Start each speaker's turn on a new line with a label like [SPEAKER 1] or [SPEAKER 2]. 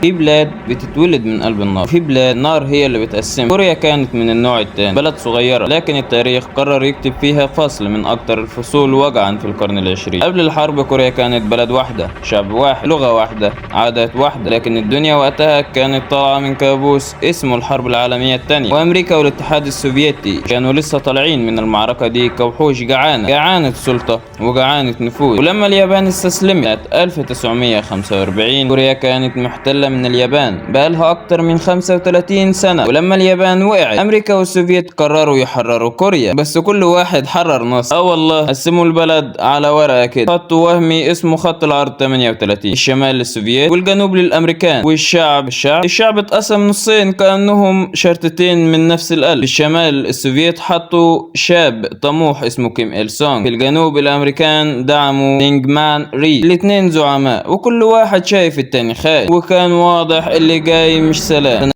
[SPEAKER 1] في بلاد بتتولد من قلب النار، في بلاد النار هي اللي بتقسم. كوريا كانت من النوع الثاني، بلد صغيرة لكن التاريخ قرر يكتب فيها فصل من أكتر الفصول وجعا في القرن العشرين. قبل الحرب كوريا كانت بلد واحدة، شعب واحد، لغة واحدة، عادات واحدة، لكن الدنيا وقتها كانت طالعة من كابوس اسمه الحرب العالمية الثانية، وأمريكا والاتحاد السوفيتي كانوا لسه طالعين من المعركة دي كوحوش جعانة، جعانة سلطة وجعانة نفوذ. ولما اليابان استسلمت 1945 كوريا كانت محتلة من اليابان بقالها أكتر من 35 سنة. ولما اليابان وقعت أمريكا والسوفيت قرروا يحرروا كوريا، بس كل واحد حرر نص. والله قسموا البلد على ورقة كده، خط وهمي اسمه خط العرض 38، الشمال للسوفيت والجنوب للأمريكان. والشعب الشعب الشعب اتقسم نصين كأنهم شرطتين من نفس القلب. في الشمال السوفيت حطوا شاب طموح اسمه كيم إل سونغ، في الجنوب الأمريكان دعموا سينجمان ري. الاتنين زعماء وكل واحد شايف التاني خاين، وكان واضح اللي جاي مش سلام.